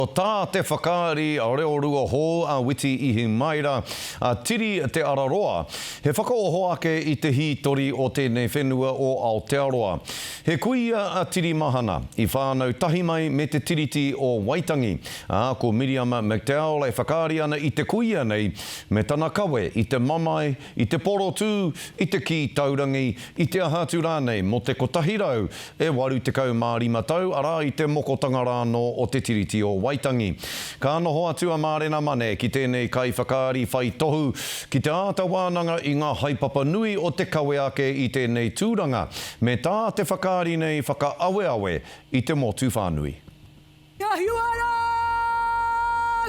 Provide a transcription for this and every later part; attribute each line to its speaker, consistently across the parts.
Speaker 1: Ko tā te whakaari reorua hou a Witi Ihimaera, a Tiri Te Araroa, he whakaoho ake i te hītori o tēnei whenua o Aotearoa. He kuia a Tiri Mahana, i whānau tahi mai me te Tiriti o Waitangi, ā, ko Miriama McDowell e whakaari ana i te kuia nei me tana kawe i te mamae, i te porotū, i te kī taurangi, i te aha atu rānei mō te 100 E 85 tau, arā, i te mokotanga rānō o Te Tiriti o Waitangi. Ka noho atu a Mārena Mane ki tēnei kaiwhakaari whai tohu ki te āta wānanga i ngā haepapa nui o te kawe ake i tēnei tūranga, me tā te whakaari nei whakaaweawe i te motu whānui.
Speaker 2: Kia hiwa ra!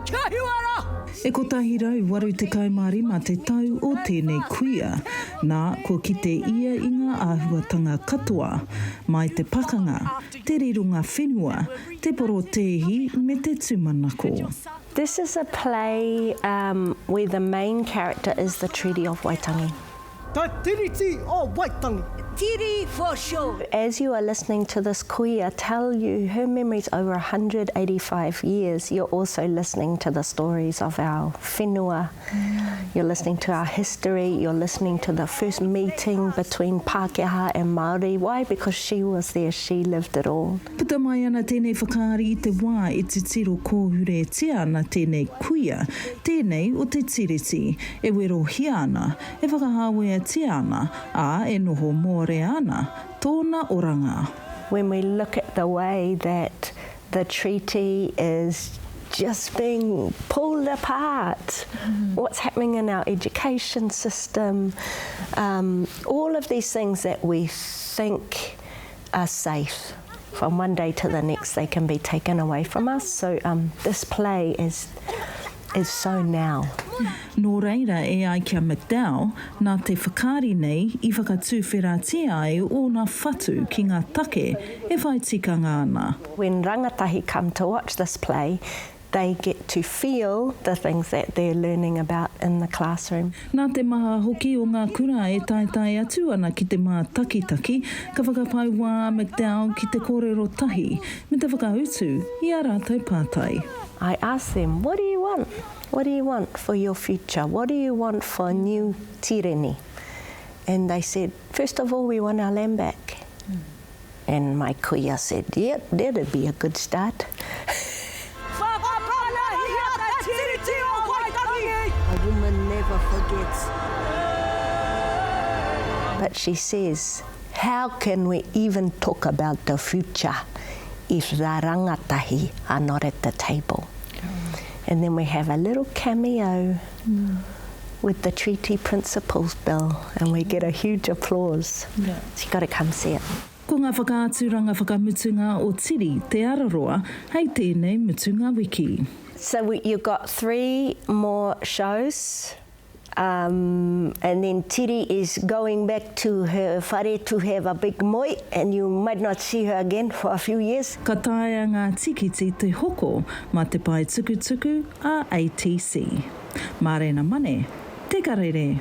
Speaker 2: Kia hiwa ra!
Speaker 3: E 185 te tau o tēnei kuia, nā, kua kite ia i ngā āhuatanga katoa, mai te pakanga, te rironga whenua, te porotēhi me te tūmanako.
Speaker 4: This is a play where the main character is the Treaty of Waitangi.
Speaker 2: Te Tiriti o Waitangi.
Speaker 4: Tiri for sure. As you are listening to this kuia tell you her memories over 185 years, you're also listening to the stories of our whenua, you're listening to our history, you're listening to the first meeting between Pākehā and Māori. Why? Because she was there, she lived it all.
Speaker 3: Puta mai ana tēnei whakaari i te wā e titiro kōhuretia ana tēnei kuia, tēnei o te Tiriti, e werohia ana, e whakahāweatia ana, ā, e noho mōrea ana tōna oranga.
Speaker 4: When we look at the way that the treaty is just being pulled apart, what's happening in our education system, um, all of these things that we think are safe. From one day to the next they can be taken away from us, so um, this play is, is so now.
Speaker 3: Nō reira, e ai ki a McDowell, nā te whakaari nei i whakatuwheratia ai ōna whatu ki ngā take e whai tikanga ana.
Speaker 4: When rangatahi come to watch this play, they get to feel the things that they're learning about in the classroom.
Speaker 3: Nā te maha hoki o ngā kura e taetae atu ana ki te mātakitaki, ka whakapau wā a McDowell ki te kōrero tahi me te whakautu i ā rātou pātai.
Speaker 4: I ask them, what do you want? What do you want for your future? What do you want for New Tireni? And they said, first of all, we want our land back. And my kuia said, yep, that'd be a good start.
Speaker 2: Whakamanahia te Tiriti o Waitangi!
Speaker 4: A woman never forgets. But she says, how can we even talk about the future if the rangatahi are not at the table? And then we have a little cameo with the Treaty Principles Bill and we get a huge applause. Yeah. So you got to come see it.
Speaker 3: Ko ngā whakaaturanga whakamutunga o Tiri Te Araroa hei tēnei mutunga wiki.
Speaker 4: So we, you've got three more shows um, and then Tiri is going back to her whare to have a big moe and you might not see her again for a few years.
Speaker 3: Ka taea ngā tikiti te hoko mā te pae tukutuku a ATC. Mārena Mane, Te Karere.